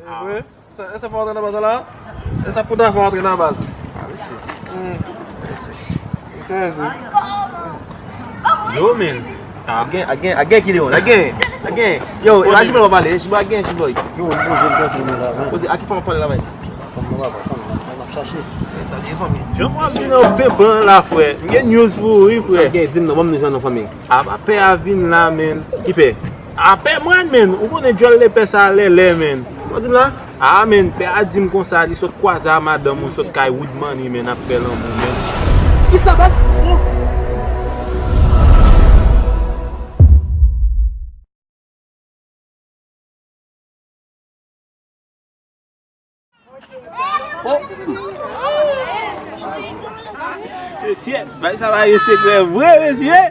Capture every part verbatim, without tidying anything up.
Vre? Sa, sa fè w antre nan baz la? Se sa pou ta fè w antre nan baz. Ah, mèsi. Hmm. Mèsi. Mèsi. Yo, men. A gen, a gen, a gen ki deyon. A gen, a gen. Yo, e pa jimèl w ap pale, jimèl a gen, jimèl. Yo, poze m tranquille la, men. Poze, a ki fanm w ap pale la, men? Fanm nan pa konn, mwen ap chache. E sa li ye, fanmi. Jan mwen vin nan pen ban la, frè. M gen news pou ou, wi, frè. Sa gen, di m non, ban m jan non, fanmi. A, a pè a vin la, men. Ki pè? A pè mwen, men. Ou konnen djòl de pè sa lèlè, men. Sa w di m la? A, men, pè a di m konsa, li sot kwaze a madanm ou sot kay Woodmany, men, ap fè lanmou, men. Kisa, baz? Oh! Mesye, bay sa pa gen sekrè vre, mesye.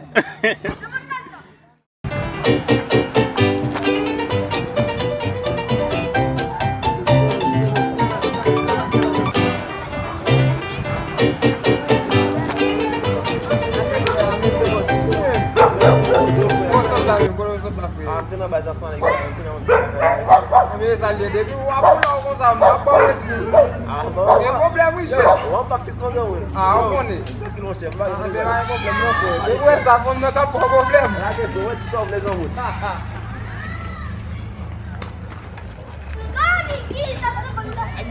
Antre nan baz ansanm avèk mwen, antre nan baz. Ebyen, sa l ye, depi w ap boule w konsa, m ap ba w ret. Ah, non. Gen pwoblèm, wi, chè. W ap tout mwen gen moun. Ah, ou konnen. Tranquille, mon chè, m pa gen pwoblèm. Ah, men pa gen pwoblèm, non, frè. Depi w wè sa, konn nan k ap pran pwoblèm. Lage do, wè ti sa w vle granmoun.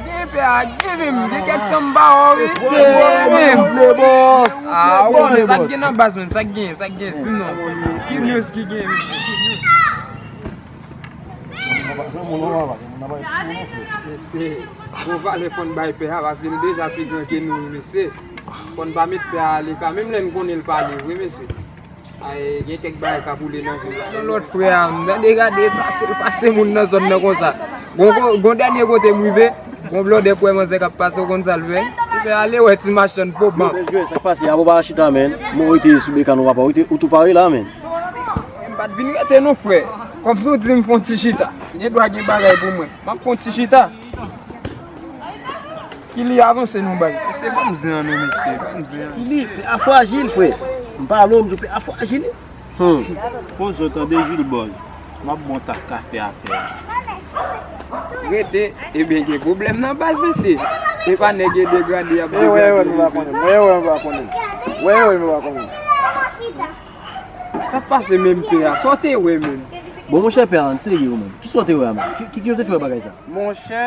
Gen pè a, gen menm, gen kèk tan m pa wè w, wi. Gen menm. Ah, ou konnen sa k gen nan baz menm, sa k gen, sa k gen, di m non. Ki news ki gen, mesye? Mesye, gwo valè fò n bay pè a, paske l deja pi gran ke nou, mesye. Fò n pa met pè a aleka, menm lè n konnen l pale vre, mesye. Ay, gen kèk bagay k ap woule nan vil la. Yon lòt frè a, m tande gade pase, pase moun nan zòn nan konsa. Gon, gon, gon dènye kote m rive, gon blòdè kwè manzè k ap pase, ou konn sa l fè? Li fè ale wè ti machann poban. Bèl jwè, sa k pase a, papa chita, men. Mwen rete sou bekàn ou, papa. Ou rete, ou tou pare la, men. M pa t vin rete non, frè. Kòmsi w di m fè yon ti chita. Gen dwa gen bagay pou mwen. M ap fè yon ti chita. Ki li avanse non, baz. Mesye, ban m zen an non, mesye, ban m zen an. Ki li, pè a frajil, frè. M pale w, m di w pè a frajil. Hmm. Poze w tande, Jilbòz. M ap bon tas kafe a pè a. Rete, ebyen gen pwoblèm nan baz, mesye. E pa nèg e degrade y ap degrade, mesye. Wè, wè, m pa konnen. Wè, wè, m pa konnen. Wè, wè, m pa konnen. Sa k pase menm pè a? Sa w te wè menm? Bon, monchè, pè a, ann serye, wi, menm. Kisa w te wè a menm? Ki, ki, ki jan w te fè wè bagay sa? Monchè,